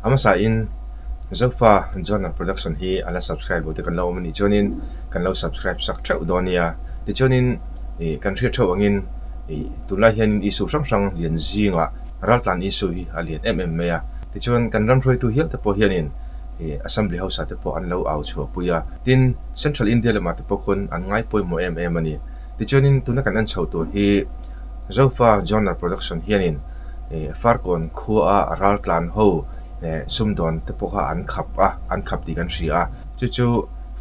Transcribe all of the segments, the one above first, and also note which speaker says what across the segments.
Speaker 1: A hmasain Zofa Journal Production hi a la subscribe lo te kan lo awm a nih chuanin kan lo subscribe sak theuh dawn nia. Tichuanin ih kan hriat theuh angin ih tunlai hianin issue hrang hrang lian zingah raltlan issue hi a lian em em mai a. Tichuan kan ram hruaitu hial te pawh hianin ih Assembly House ah te pawh an lo au chhuahpui a. Tin, Central India lamah te pawh khawn an ngai pawimawh em em a ni. Tichuanin tuna kan en chhoh tur hi Zofa Journal Production hianin Farkawn khua a raltlan ho sumdawn te pawh kha an khap a, an khap tih kan hria a. Chu chu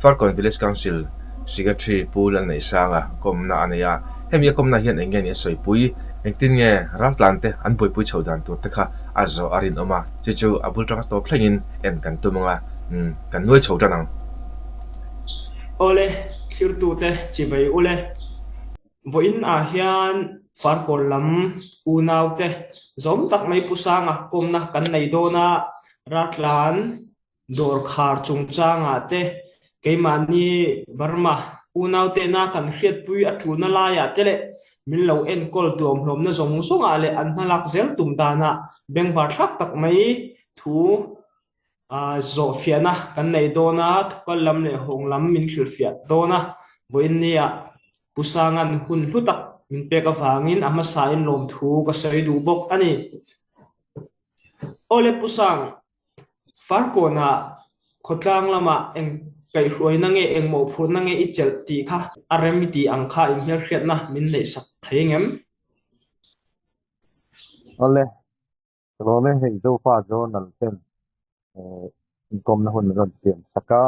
Speaker 1: Farkawn Village Council Secretary Pu Lalneihsanga kawmna a nei a. Hemi a kawmna hian eng nge ni a sawipui, engtin nge raltlan te an buaipui chho dan tur te kha a zawh a rinawm a. Chu chu a bul tanga tawp thlengin en kan tum ang a, kan nuai chho tan ang.
Speaker 2: Awle, thlirtute chibai ule. Vawiin ah hian Farkawn lam unaute zawm tak mai Pu Sanga kawmna kan nei dawn a, Ratlan dawr khar chungchangah te keimahni Burma unautena kan hriatpui a tulna laiah te leh min lo enkawl tuamhlawmna zawng zawngah leh an hmalak zel tum danah bengvar thlak tak mai thu Zawhfiahna kan nei dawn a, thukal lam leh hawng lam min hrilhfiah dawn a. Vawiin nia Pu Sanga'n hun hlu tak min pek avangin a hmasain lawmthu ka sawi duh bawk a ni. Awle Pu Sang, Farkawnah khawtlang lamah eng kaihhruaina nge eng mawhphurhna nge i chelh tih kha a rem i tih ang kha inhmelhriatna min neihsak thei ngem?
Speaker 3: Awle, Lawm e, hei Zofa Journal ten inkawmna hun an rawn siam sak a.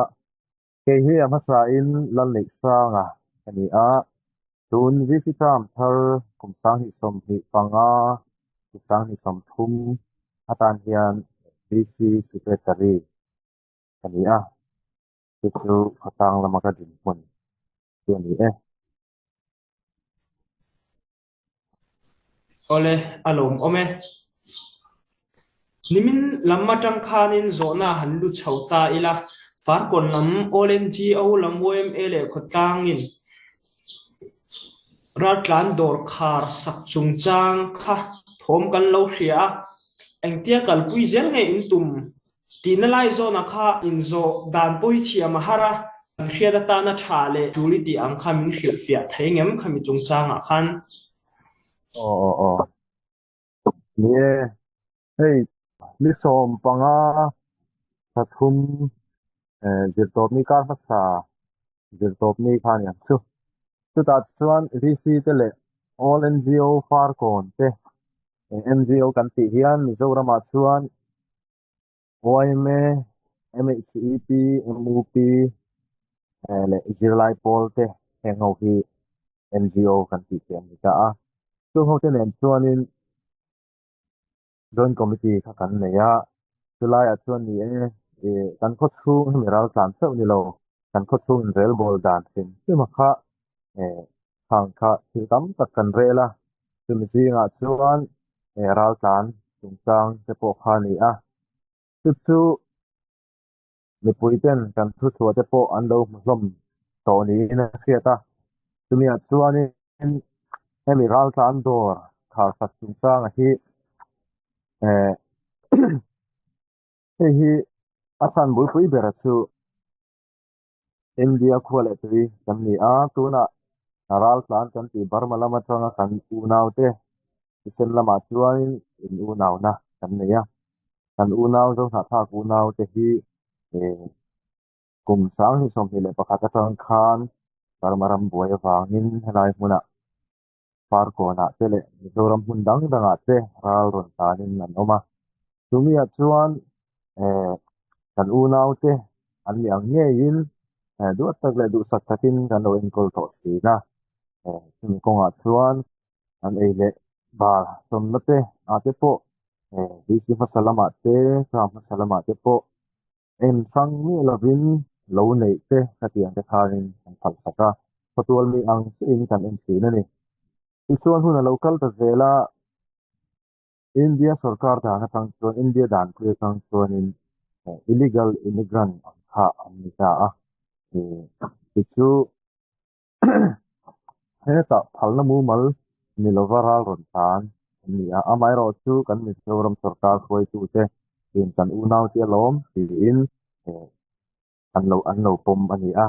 Speaker 3: Kei hi a hmasain Lalneihsanga ka ni a, tun VC term thar kum 2025 to 2030 atan hian VC Secretary ka ni a, chu chu khawtlang lama ka dinhmun chu a ni e.
Speaker 2: Awle, a lawmawm e. Nimin lam atang khanin zawhna han lut chho ta ila, Farkawn lam All NGO lam yma leh khawtlangin raltlan dawr khar sak chungchang kha thawm kan lo hria a, engtia kalpui zel nge in tum Tihna lai zawnah kha inzawh dan pawh hi thiam a har a, kan hriat atana tha leh tul i tih ang kha min hrilhfiah thei ngem khami chungchangah khan.
Speaker 3: Aw aw aw. Ni e, hei ni 15 thla thum zirtawpni kar hmasa zirtawpni kha a ni ang chu. Chutah chuan VC te leh All NGO Farkawn te NGO kan tih hian Mizoramah chuan yma, MHEP, MUP leh zirlai pawl te heng ho hi NGO kan tih te an ni ta a. Chung ho te nen chuanin Joint Committee kha kan nei a, chulaiah chuan ni e, kan khaw chhung hemi ral tlan chauh ni lo, kan khaw chhung inrelbawl dan hrim hrim a kha khang kha thil tam tak kan rel a, chumi zingah chuan ral tlan chungchang te pawh kha a ni a, chu chu mipui ten kan thuchhuah te pawh an lo hmu hlawm tawh niin a hriat a, chumiah chuanin hemi raltlan dawr kharsak chungchanga hi eh hei hi a chhan bulpui bera chu India khua leh tui kan ni a, tunah raltlan kan tih Burma lam atanga kan unaute thisen lamah chuanin in unauna kan nei a, kan unau Zohnahthlak unaute hi kum 2021 atang khan Burma ram buai avangin helai hmunah Farkawnah te leh Mizoram hmun dang dangah te ral rawn tanin an awm a. Chumiah chuan kan unaute an ni ang ngeiin duat tak leh duhsak takin kan lo enkawl tawh thin a. Chumi kawngah chuan an ei leh bar chawmna te ah te pawh VC hmasa lamah te, term hmasa lamah te pawh En hrang miah lovin lo neih te khatiang te khanin kan phalsak a, khawtual mi ang chiahin kan en thin a ni. Tichuan hun a lo kal ta zel a, India sorkar dan atang chuan, India danpui atang chuanin illegal immigrant ang kha an ni ta a, tichu Hetah phalna mumal ni lova ral rawn tan an ni a, amaherawhchu kan Mizoram sorkar hruaitute In kan unau te alawm tiin an lo an lo pawm a ni a.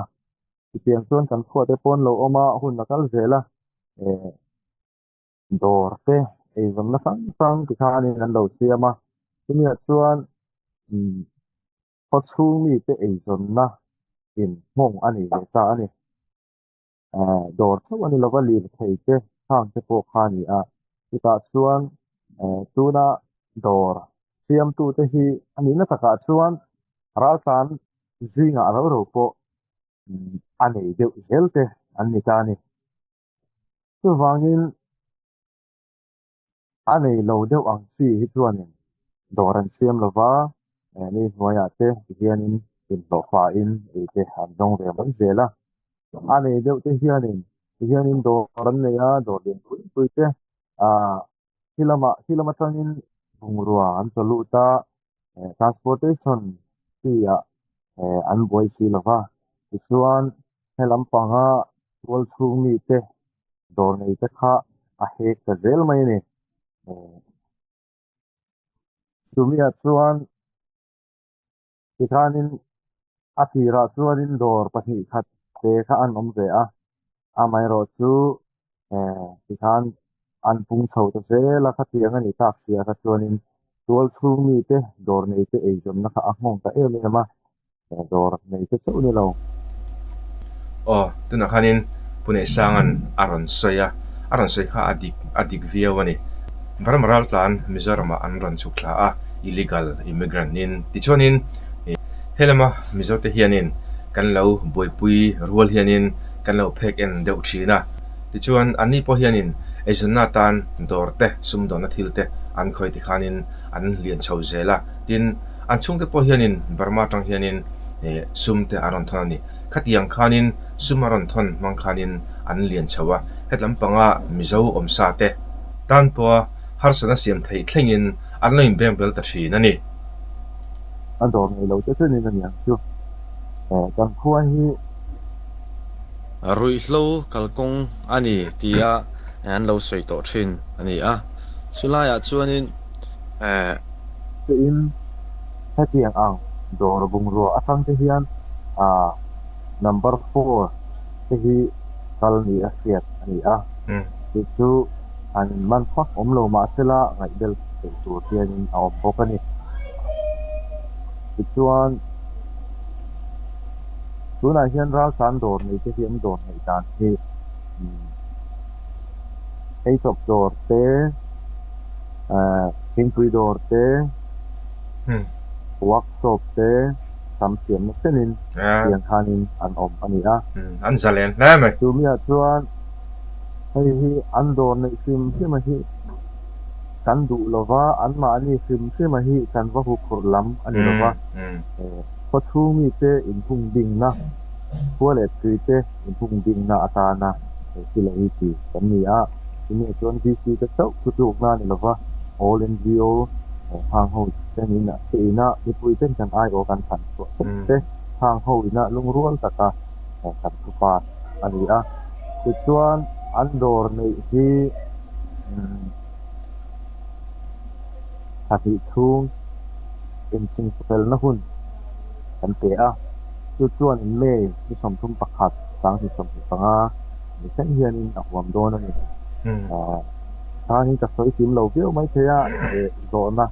Speaker 3: Chutiang chuan kan khua te pawh an lo awm a, hun a kal zel a, eh dawr te eizawnna hrang hrang ti khanin an lo siam a. Chumiah chuan umm khaw chhung mite eizawnna in nghawng a nei ve ta a ni. Eh dawr theuh a ni lova lirthei te khang te pawh kha a ni a. Chutah chuan eh tuna dawr siamtute hi a nihna takah chuan raltlan zingah ro ro pawh a nei deuh zel te an ni ta a ni. Chuvangin a nei lo deuh ang chi hi chuanin dawr an siam lo va, mi hnuaiah te tihianin inhlawhfain ei te an zawng ve mai zel a. A nei deuh te hianin tihianin dawr an nei a, dawr lian pui pui te ah khi lamah khi lam atangin bungrua an chaw lut a, transportation fee ah an buai si lo va, tichuan he lampanga tual chhung mite dawr nei te kha a hek ta zel mai a ni. Chumi-ah chuan tikhanin a tirah chuanin dawr pahnih khat te kha an awm ve a, amaherawh chu tikhan an pung chho ta zel a, khatiang a nih tak sia kha chuanin tual chhung mite dawr neite eizawnna kha a nghawng ta em em a. Dawr nei te chauh ni lo.
Speaker 1: Aw, tunah khanin Pu Neihsanga'n a rawn sawi a, a rawn sawi kha a dik a dik viau a ni. Burma raltlan Mizoramah an rawn chhuk thla a, illegal immigrant in. Tichuanin he lama Mizote hianin kan lo buaipui rual hianin kan lo phek en deuh thin a. Tichuan anni pawh hianin eizawnna atan dawr te, sumdawnna thil te an khawih tikhanin an lian chho zel a. Tin, an chhungte pawh hianin Burma atang hianin sum te an rawn thawn a ni. Khatiang khanin sum a rawn thawn hmang khanin an lian chho a, hetlam panga Mizo awmsa te tan pawha harsatna siam theih thlengin an lo inbeng bel ta thin a ni.
Speaker 3: A dawr nei lo te chuanin a niang chu kan khua hi.
Speaker 4: Ruihhlo kalkawng a ni tia an lo sawi tawh thin a ni a, chulaiah chuanin.
Speaker 3: Tein hetiang ang dawr bungrua atang te hian ah number four te hi kal ni a hriat a ni a, chu chu han man fak awm lo mahsela ngaihbel theih tur hianin a awm bawk a ni. Tichuan tunah hian raltlan dawr nei te hi an dawr neih dan hi eichawp dawr te, Thingpui dawr te, workshop te tam siamna chenin tiang khanin an awm a ni a.
Speaker 1: An zalen hle mai.
Speaker 3: Chumiah chuan hei hi an dawr neih hrim hrim a hi kan duh lo va, anmahni hrim hrim a hi kan va huphurh lam a ni lo va. Khawchhung mite inhung bingna, khua leh tuite inhung bingna atana thil a hi ti kan ni a. Chumi chuan VC te chauh thu tlukna a ni lova, All NGO hang ho ten in te ina mipui ten kan aiawh kan thlan chhuah theuh te hang ho ina lungrual taka kan thu pass a ni a. Tichuan an dawr neih hi thla hnih chhung inchingfelna hun kan pe a, chu chuan May ni 31 2025 Ni thleng hianin a huam dawn a ni. Chhangin ka sawi kim lo viau mai thei a, zawhna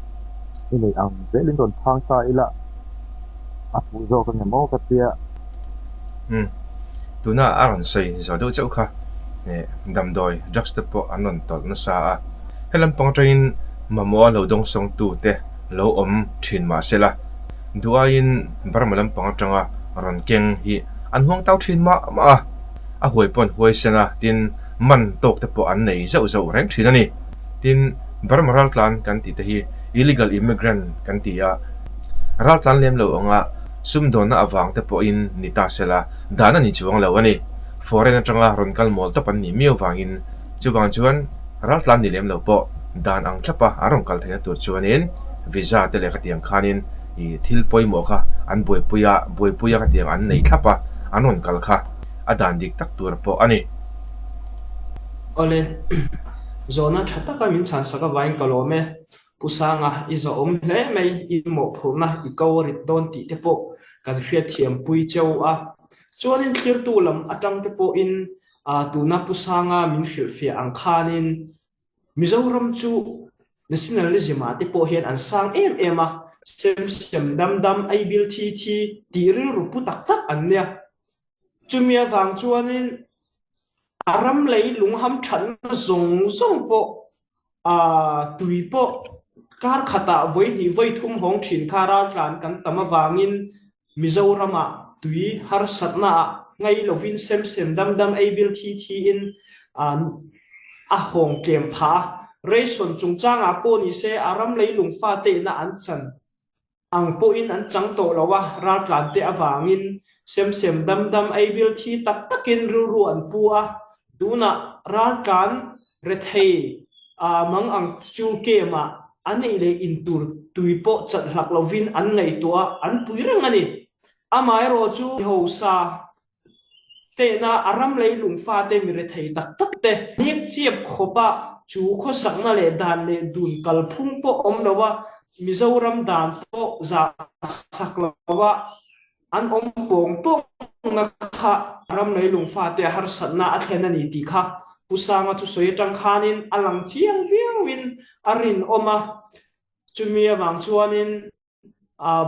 Speaker 3: i neih ang zelin rawn chhang ta ila a fuh zawk a ngemaw ka tia.
Speaker 1: Umm, tuna a rawn sawi zawh deuh chauh kha damdawi drugs te pawh an rawn tawlh nasa a, he lampang atangin mamawh a lo dawngsawng tu te lo awm thin mah se la, duh aiin Burma lampang atanga rawn keng hi an huang tau thin mah mah a. A huai pawh an huai sen a, tin, man tawk te pawh an nei zauh zauh reng thin a ni. Tin, Burma raltlan kan tih te hi illegal immigrant kan ti a, raltlan lem lo anga sumdawnna avang te pawhin ni ta se la, dan a ni chuang lo a ni. Foreign atanga rawn kal mawl tawp an nih miau vangin chuvang chuan raltlan ni lem lo pawh dan ang thlapa an rawn kal theihna tur chuanin visa te leh khatiang khanin ih thil pawimawh kha an buaipui a, buaipui a khatiang an nei thlap a, an rawn kal kha. a dan dik tak tur pawh a ni.
Speaker 2: Awle, zawhna tha taka min chhansak avangin ka lawm e. Pu Sanga, i zawhawm hle mai, i mawhphurhna i ko rit dawn tih te pawh kan hriatthiampui cheu a. Chuanin thlirtu lam atang te pawhin tuna Pu Sanga min hrilhfiah ang khanin Mizoram chu nationalism ah te pawh hian an sang em em a, sem sem dam dam, ei bil thi thi tih rilru pu tak tak an nia. Chumi avang chuanin a ram lei lungham thatna zawng zawng pawh tui pawh kar khatah vawi hnih vawi thum hawng thin kha raltlan kan tam avangin Mizoramah tui harsatna ah ngai lovin sem sem dam dam ei bil thi thi in a hawng tlem phah a. Ration chungchangah pawh ni se a ram leilung fate ina an chan Ang pawhin an chang tawh lo a, raltlante avangin sem sem dam dam ei bil thi tak takin rilru an pu a, tunah raltlan rethei mang ang chu kem ah an ei leh in tur tui pawh chat hlak lovin an ngaihtuah a, an pui reng a ni. Amaherawhchu hausa Tehna a ram leilung fate mi rethei tak tak te hnek chiap khawpa chu khawsakna leh dan leh dun kalphung pawh awm lo a, Mizoram dan pawh zah sak lo a an awm pawng pawngna kha ram leilung fate harsatna a thlen a ni tih kha Pu Sanga thusawi atang khanin a lang chiang viauin a rinawm a, chumi avang chuanin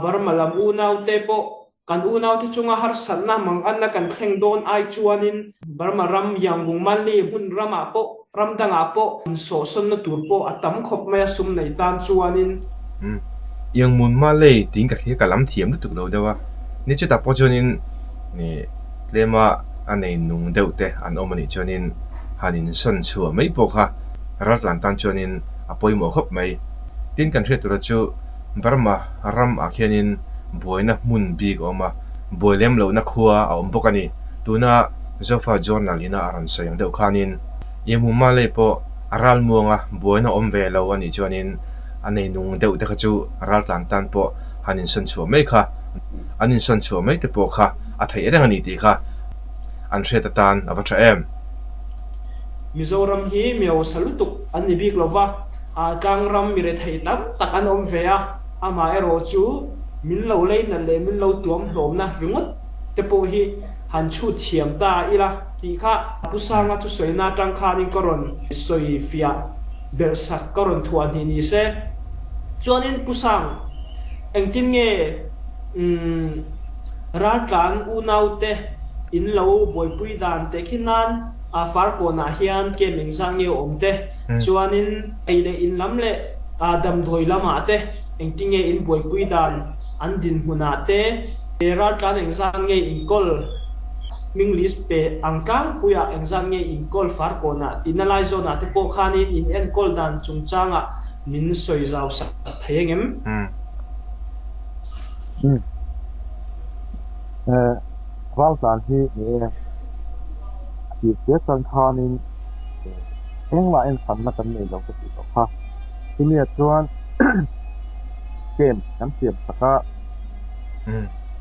Speaker 2: Burma lam unaute pawh kan unaute chunga harsatna manganna kan thleng dawn ai chuanin Burma ram Yangon Manli hmun ramah pawh ram dangah pawh insawhsawnna tur pawh a tam khawp mai a sum nei tan chuanin.
Speaker 1: Umm Yangon Malay tiin ka hria ka lam thiam lutuk lo deuh a, ni chutah pawh chuanin tlema a nei nung deuh te an awm anih chuanin han insawn chhuah mai pawh kha raltlan tan chuanin a pawimawh khawp mai. Tin kan hriat tura chu Burma ram ah khianin buaina hmun bik a awm a, buai lem lohna khua a awm bawk a ni. Tuna Zofa Journal ina a rawn sawi ang deuh khanin Yemu Malay pawh a ral muanga buaina awm ve lo a nih chuanin a nei nung deuh te kha chu raltlan tan pawh han insawn chhuah mai kha, an insawn chhuah mai te pawh kha a theih reng a ni tih kha an hriat atan a va tha em.
Speaker 2: Mizoram hi mi hausa lutuk an ni bik lova, tlangram mi rethei tam tak an awm ve a, amaherawh chu min lo leinat leh min lo tuam hlawmna ringawt te pawh hi han chhut thiam ta ila tih kha Pu Sanga thusawina atang khanin ka rawn sawi fiah belh sak ka rawn thuah hnih ni se. Chuanin Pu Sang, engtin nge umm raltlan unaute in lo buaipui dan teh khi nan a Farkawnah hian kem engzat nge awm te, chuanin ei leh in lam leh damdawi lamah te engtin nge in buaipui dan an dinhmunah te, raltlan engzat nge inkawl hming list pe ang tlangpuiah engzat nge inkawl Farkawnah tihna lai zawnah te pawh khanin in enkawl dan chungchangah min sawi zau sak thei engem?
Speaker 3: Raltlan hi ni e, a tir chiah chuan khanin engmah ensanna kan nei lo ka tih tawh kha. Chumia chuan camp kan siam sak a,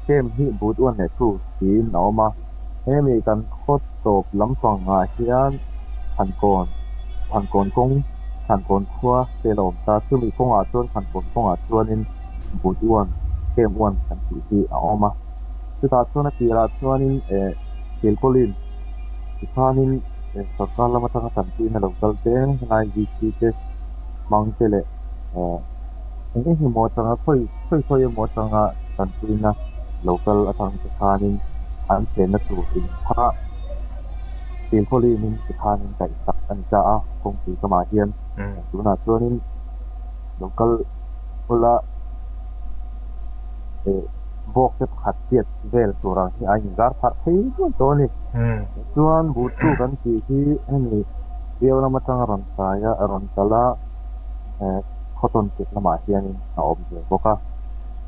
Speaker 3: camp hi but uan leh thu tiin a awm a. Hemi kan khaw tawp lampangah hian Thankawn, Thankawn kawng, Thankawn khua te a la awm ta. Chumi kawngah chuan Thankawn kawngah chuanin but uan, camp uan kan tih hi a awm a. Chutah chuan a tirah chuanin eh Silpauline tikhanin eh sorkar lam atanga tanpuina lo kal te, helai VC te hmang te leh eh eng eng emaw atanga khawi khawi khawi emaw atanga tanpuina lo kal atang te khanin an chenna tur in kha Silpauline in tikhanin kaihsak a ni ta a, kawngpui kamah hian tunah chuanin lo kal ula eh. Bawk te pakhat chiat vel tur ang hi a inzar pharh thei nual tawh a ni. Chuan Buhtu kan tih hi hemi Biau lam atanga rawn kai a, rawn kal a, Cotton kut lamah hianin a awm ve bawk a.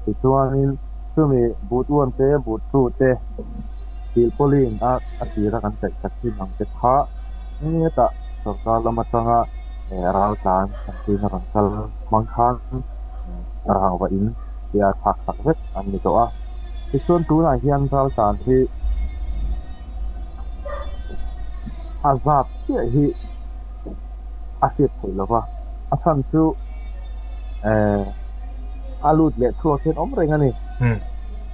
Speaker 3: Tichuanin chumi Buhtuan te, Buhtu te, Silpauline a a tira kan kaihsak thin ang te kha hetah sorkar lam atanga raltlan tanpuina rawn kal hmang khan rangva in tia thlak sak vek an ni tawh a. Tichuan tunah hian raltlan hi a zat chiah hi a hriat theih lo va, a chhan chu A lut leh chhuak hian awm reng a ni.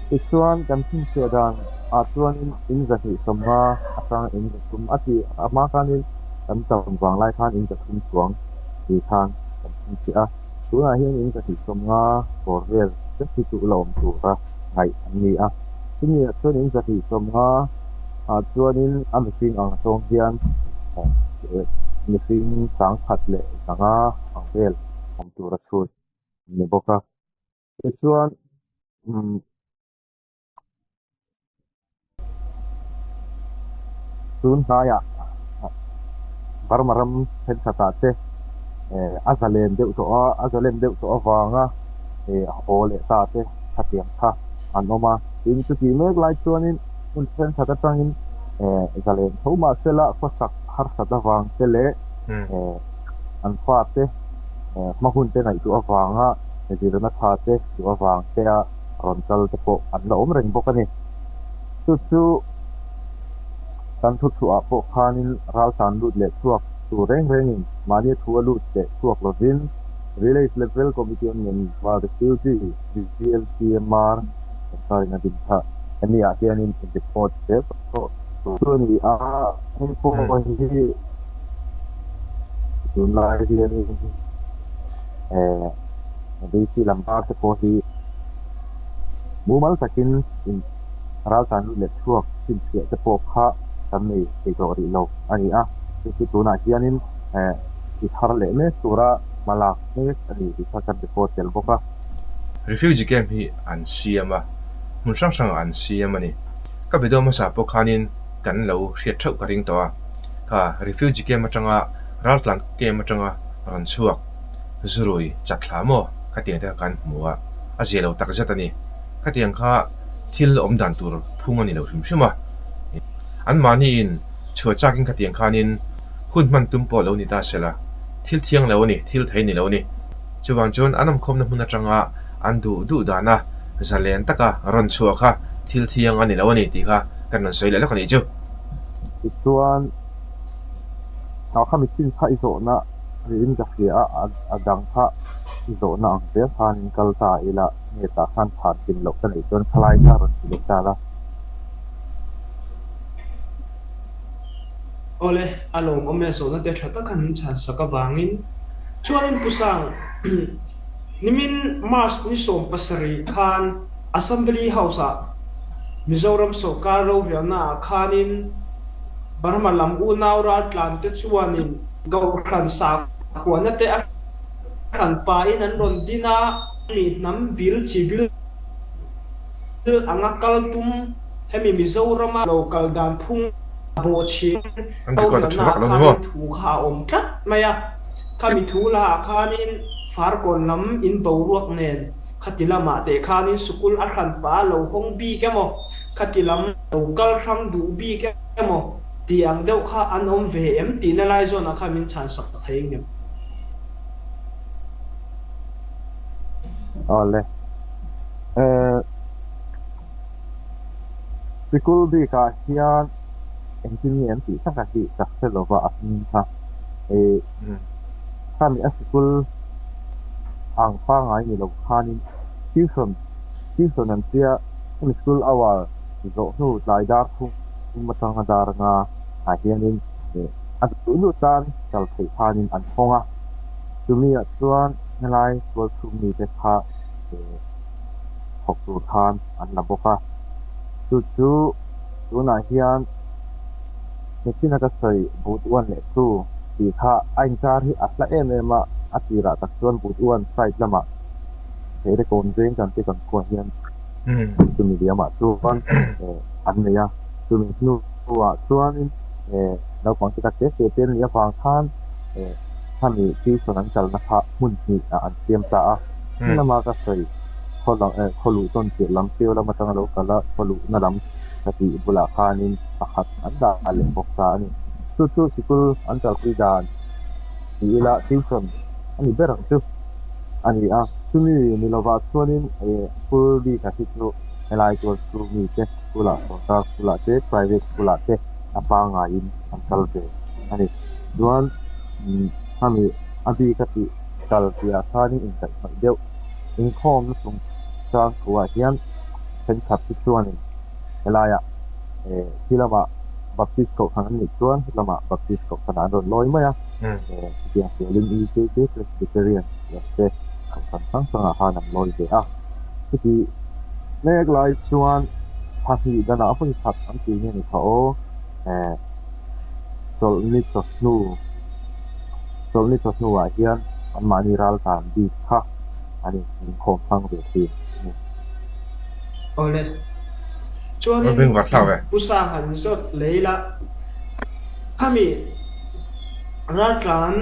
Speaker 3: Tichuan, kan chhinchhiah dan ah chuanin in 250 atang in 300 a ti a hma khanin kan tam vang lai khan in 300 chuang ti khan kan chhinchhiah a. Tunah hian in 250 bawr vel vek hi chu la awm tura ngaih an ni a. Chumi ah chuan in 250 ah chuanin a mihring ang zawng hian mihring 1105 ang vel awm tura chhut an ni bawk a. Tichuan umm tun hnaiah Burma ram thenkhatah te a zalen deuh tawh a, a zalen deuh tawh avanga haw leh ta te khatiang kha an awm a. Tin, chutih mek lai chuanin hmun thenkhat atangin zalen tho mahsela khawsak harsat avang te leh an fate hma hun te ngaihtuah avanga zirna tha te duh avang te a rawn kal te pawh an la awm reng bawk a ni. Chu chu kan thuchhuah pawh khanin raltlan lut leh chhuak tur reng rengin mahni thu a lut leh chhuak lovin Village Level Committee on Myanmar Refugee, VLCMR, sorkarin a din kha hemi ah hianin in report zel tawh tur chu a ni a, hei pawh hi tunlai hianin VC lam bar te pawh hi mumal takin in raltlan lut leh chhuak chhinchhiah te pawh kha kan nei thei tawh rih lo a ni a, chu chu tunah hianin i thar leh mek tura hma lak mek a ni tih kha kan report tel bawk a.
Speaker 1: Refugee camp hi an siam a, hmun hrang hrangah an siam a ni. Ka video hmasa pawh khanin kan lo hriat theuh ka ring tawh a, kha refugee camp atanga raltlan camp atanga rawn chhuak zurui chak thla maw khatiang te kha kan hmu a, a zia lo tak zet a ni. Khatiang kha thil awm dan tur phung a ni lo hrim hrim a, anmahniin chhuah chakin khatiang khanin hun hman tum pawh lo ni ta sela, thil thiang lo a ni, thil thei ni lo a ni. Chuvang chuan an awmkhawmna hmun atanga an duh duh dana zalen taka rawn chhuah kha thil thiang a ni lo a ni tih kha kan rawn sawi leh lawk a nih chu.
Speaker 3: Tichuan, a khami chin kha i zawhna rihin ka hria a, a dang kha i zawhna ang zel khanin kal ta ila nge tah khan chhan kim loh ka neih chuan khalai kha rawn ti leh ta la.
Speaker 2: Awle, a lawmawm e, zawhna te tha tak han chhan sak avangin. Chuanin Pu Sang, nimin March ni 17 khan Assembly House-ah Mizoram sawrkar rorelna ah khanin Burma lam unau raltlan te chuanin Kohhran sakhuana te a hran pahin an rawn din a, mi hnam bil chi bil anga kal tum hemi Mizorama lo kal dan phung a bawh chhin
Speaker 1: An record a tha
Speaker 2: rorelna
Speaker 1: vak
Speaker 2: ah
Speaker 1: lo ni maw?
Speaker 2: khanin thu kha a awm tlat mai a, khami thu lah ah khanin Farkawn lam in boruak nen khati lamah teh khanin sukul a hran pah a lo hawng bik emaw khati lam lo kal hrang duh bik emaw tih ang deuh kha an awm ve em tihna lai zawnah khan min chhan sak thei ngem.
Speaker 3: Awle. Eh, sikul bikah hian engtin nge an tih taka hi ka hre lova a hming kha. Eh, khami a sikul ang pangngai ni lo khanin tuition, tuition an tia hemi school hour zawh hnu tlai dar thum atanga dar anga ah hianin a duh duh tan kal theih khanin an hawng a. Chumi-ah chuan helai tual chhung mite kha thawk tur khan an la bawk a. Chu chu tunah hian Mechina ka sawi Boot one leh two tih kha a inkar hi a hla em em a, a tirah tak chuan Boot one side lamah Theirekawn veng kan te kan khuah hian chumi liamah chuan an nei a, chumi hnuah chuanin naupang te tak te te te an nih avang khan khami tuition an kalna kha hmun hnih ah an siam ta a, hmun lama ka sawi khaw lam khaw luh tawn tirh lam ṭiau lam atanga lo kal a, khaw luhna lam ka tih bulah khanin pakhat an dah leh bawk ta a ni. Chu chu sikul an kalpui dan ti ila tuition a ni ber ang chu a ni a, chumi ni lovah chuanin school bik ah hi chu helai tual chu mite school ah sorkar school ah te private school ah te a pangaiin an kal ve a ni. Chuan khami a bik a tih kal tihah khanin inkaihhnawih deuh inkhawmna chungchang thuah hian thenkhat hi chuanin helaiah khi lamah Baptist kohhran an nih chuan helamah Baptist kohhranah an rawn lawi mai a, chutiang zelin EKK Presbyterian tih ang te kohhran hrang hrangah khan an lawi ve a. Chuti mek lai chuan thla hnih danah vawi khat an tih nge ni kha aw, chawlhni chawhnu chawlhni chawhnuah hian anmahni raltlan bik kha an inkhawm hrang ve thin a ni.
Speaker 2: Awle. Chuanin Pu Sang han zawt lei la, khami raltlan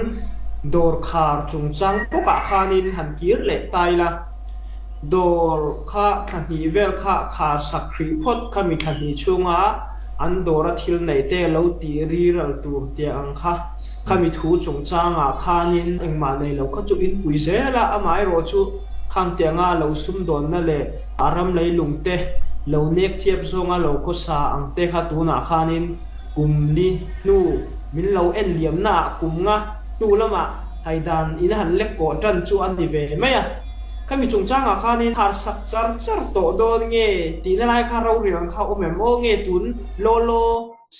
Speaker 2: dawr khar chungchang bawkah khanin han kir leh ta ila, dawr kha thla hnih vel kha khar sak hrih phawt khami thla hnih chhunga an dawra thil neih te lo tih riral tur tiang ang kha khami thu chungchangah khanin engmah nei lo kha chu in pui zel a, amaherawh chu khang tianga lo sumdawnna leh A ram leilung te lo nek chiap zawnga lo khawsa ang te kha tunah khanin kum li hnu min lo en liamna ah kum nga hnu lamah haidan in han lek kawh tan chu a ni ve mai a. Khami chungchangah khanin harsak char char tawh dawn nge tihna lai kha rorel ang kha awm em aw nge tun law law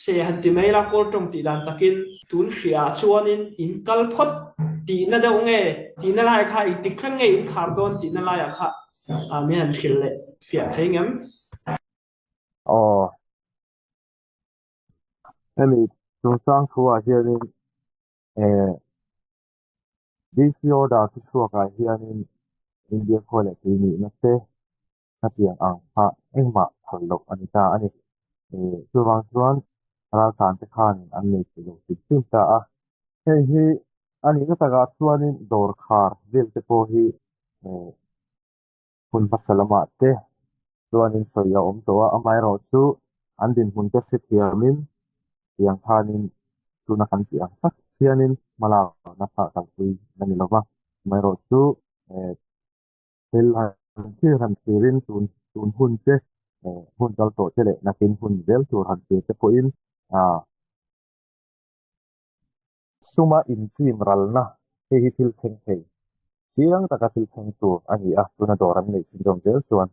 Speaker 2: se han ti mai la kawl tawng tih dan takin tun hriah chuanin in kal phawt tihna deuh nge tihna lai kha engtik thleng nge in khar dawn tihna laiah kha Ah min han hrilh leh fiah thei ngem?
Speaker 3: Aw. Hemi chungchang thu ah hianin eh DC order thu chhuak ah hianin India khua leh tui nihna te khatiang ang kha engmah phal loh a ni ta a ni. Eh chuvang chuan raltlan te khanin an nei thei lo hrim hrim ta a. Hei hi a nihna takah chuanin dawr khar vel te pawh hi eh hun hmasa lamah te chuanin sawi a awm tawh a, amaherawh chu an dinhmun te hrethiamin tiang khanin tuna kan tih ang tak hianin hmalakna kha kalpui a ni lova, amaherawh chu eh thil han thlir han thlirin tun tun hun te eh hun kal tawh te leh nakin hun zel tur han thlir te pawhin ah Suma inchim ralna hei hi thil thleng thei chiang taka thil thleng tur a ni a, tuna dawr an neih chhunzawm zel chuan.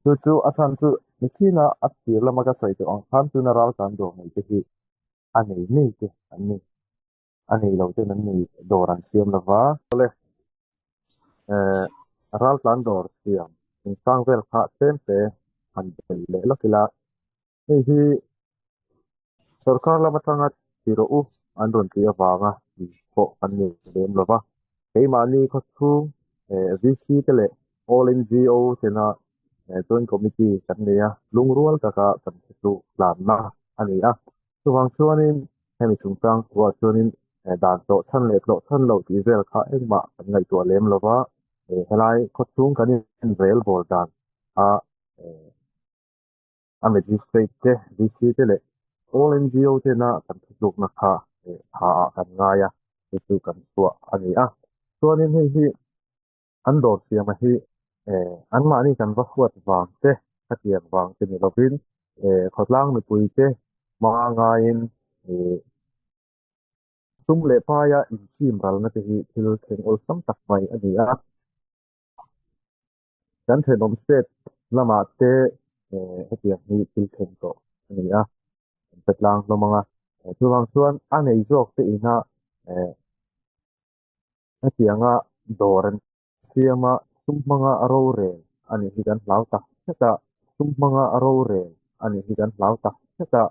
Speaker 3: Chu chu a chhan chu Nichina a tir lama ka sawi tawh ang khan tuna raltlan dawr nei te hi a nei nei te an ni, a nei lo ten an nei dawr an siam lova. Awle, eh, raltlan dawr siam chungchang vel kha tlem te han belh leh lawk ila, Hei hi sorkar lam atanga ti rawh u an rawn tih avanga tih pawh kan ni lem lo va. Keimahni khawchhung VC te leh All NGO tena Joint Committee kan nei a, lungrual taka kan hretluh tlanna a ni a. Chuvang chuanin hemi chungchang thuah chuanin dan tlawh chhan leh tlawh chhan loh tih vel kha engmah kan ngaihtuah lem lo va. Helai khawchhung kan inrel bawl dan a A Magistrate te, VC te leh all NGO tena kan thutlukna kha tha ah kan ngai a, chu chu kan chhuah a ni a. Chuanin hei hi an dawr siama hi anmahni kan va huat vang te, khatiang vang te ni lovin khawtlang mipui te hma ngaiin sum leh paia inchim ralna te hi thil thleng awlsam tak mai a ni a. Kan thenawm state lamah te hetiang hi thil thleng tawh a ni a, an pe tlang hlawm ang a. Chuvang chuan a nei zawk te ina hetianga dawr an siam a, sum hmanga a rorel a nih hi kan hlau tak zet a, sum hmanga a rorel a nih hi kan hlau tak zet a.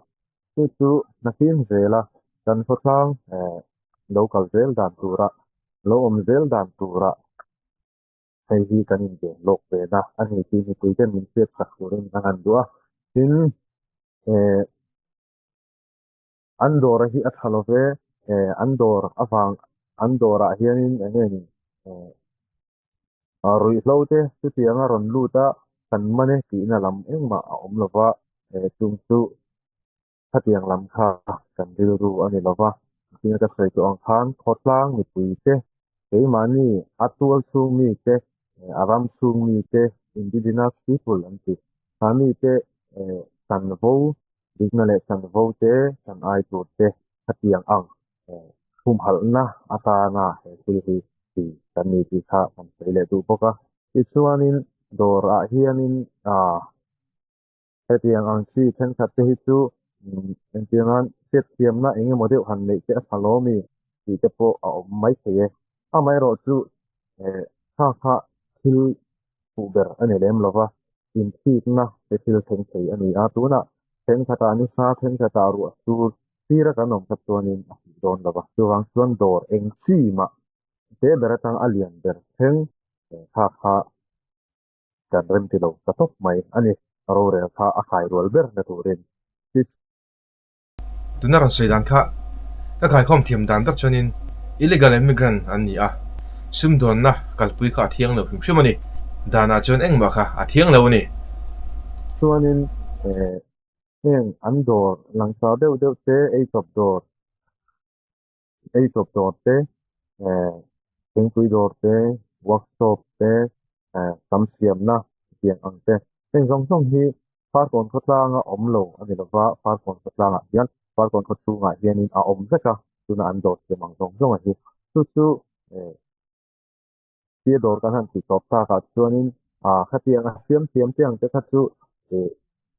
Speaker 3: Chu chu hnathim zela kan khawtlang lo kal zel dan tura, lo awm zel dan tura Hei hi kan inven lawk ve na a ni tih mipui ten min hriat sak turin a han duh a. Tin, eh, an dawr hi a tha lo ve, eh, an dawr avang, an dawrah hianin eng nge ni, eh, ruihhlo te chutianga rawn lut a, kan man e tihna lam engmah a awm lo va, eh, chung chu Khatiang lam kha kan rilru a ni lova, zinga ka sawi tawh ang khan khawtlang mipui te, keimahni a tual chhung mi te, a ram chhung mi te, indigenous people an ti, kha mi te chanvo dikna leh chanvo te, chan ai tur te khatiang ang humhalhna atana he thil hi. Ti kan ni tih kha kan sawi leh duh bawk a. Tichuanin dawrah hianin ah hetiang ang chi thenkhat te hi chu engtiangan hriatthiamna eng emaw deuh han neih te a tha lo ami tih te pawh a awm mai thei e. Amaherawhchu eh kha kha thil fuh ber a ni lem lova, inthikna te thil thleng thei a ni a. Tunah thenkhatah nisa thenkhatah ruah sur sira kan awm kha chuanin a fuh dawn lova. Chuvang chuan dawr eng chi mah te ber atang a lian ber thleng kha kha kan rem ti lo ta tawp mai a ni. Rorel kha a kai rual ber na turin.
Speaker 1: Tuna rawn sawi dan kha ka khaikhawm thiam dan tak chuanin illegal immigrant an ni a, sumdawnna kalpui kha a thiang lo hrim hrim a ni. Danah chuan engmah kha a thiang lo a ni.
Speaker 3: Chuanin heng an dawr langsar deuh deuh te, eichawp dawr, eichawp dawr te, thingpui dawr te, workshop te, sam siamna tiang ang te. Heng zawng zawng hi Farkawn khawtlanga awm lo a ni lova, Farkawn khawtlangah hian Farkawn khaw chhungah hianin a awm vek a, tuna an dawr siam ang zawng zawng a hi. Chu chu tia dawr kan han tih tawp takah chuanin khatiang a siam thiam te ang te kha chu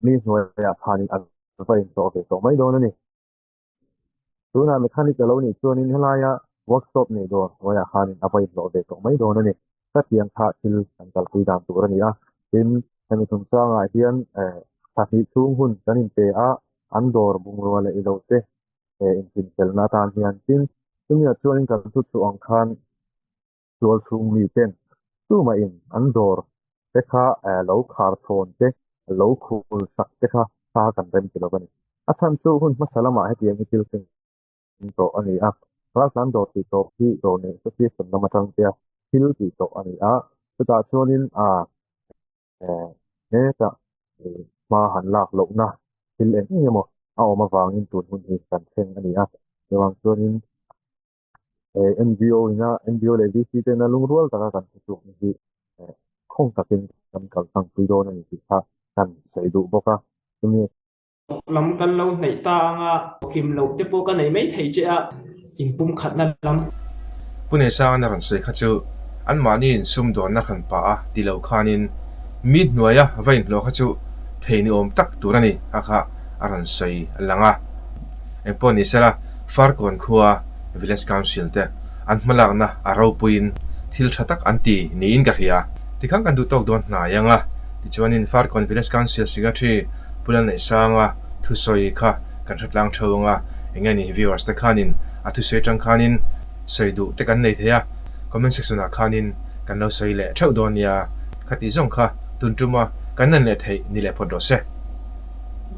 Speaker 3: mi hnuaiah khanin an va intlawh ve tawh mai dawn a ni. Tunah mechanic a lo nih chuanin helaia workshop nei dawr hnuaiah khanin a va inhlawh ve tawh mai dawn a ni. Khatiang kha thil kan kalpui dan tur a ni a. Tin, hemi chungchangah hian thla hnih chhung hun kan inpe a, an dawr bungrua leh ilo te inchhinfelna atan hian. Tin, chumiah chuanin kan thuchhuah ang khan Tual chhung mi ten tumahin an dawr te kha lo khar chhawn te, lo khul sak te kha kha kan rem ti lo a ni. A chhan chu hun hmasa lamah hetiang hi thil thleng tawh a ni a, raltlan dawr tih tawp hi dawr neih association lam atang tea thil tih tawh a ni a, chutah chuanin a hetah hma han lak lohna thil eng eng emaw a awm avangin tun hun hi kan thleng a ni a, chuvang chuanin NGO ina NGO leh VC te ina lungrual taka kan hmuchhuakna hi khawng takin kan kal tlangpui dawn a ni tih kha kan sawi duh bawk a. Chumi
Speaker 2: Lam kan lo hnaih ta anga kim loh te pawh ka nei mai thei che a, inpumkhatna lam.
Speaker 1: Pu Neisangana rawn sawi kha chu anmahniin sumdawnna hran pah a ti lo khanin mi hnuaia va inhlawh kha chu thei ni awm tak tur a ni kha kha a rawn sawi lang a. Engpawh ni sela, Farkawn khua Village Council te an hmalakna a ropuiin thil tha tak an ti niin ka hria. Tikhan kan duh tawk dawn hnai ang a, tichuanin Farkawn Village Council Secretary Pu Lalneihsanga thusawi kha kan hre tlang theuh ang a, enge ni viewers te khanin a thusawi atang khanin sawi duh te kan nei thei a, comment section ah khanin kan lo sawi leh theuh dawn nia, khatih zawng kha tun tuma kan en leh theih ni leh phawt rawh se.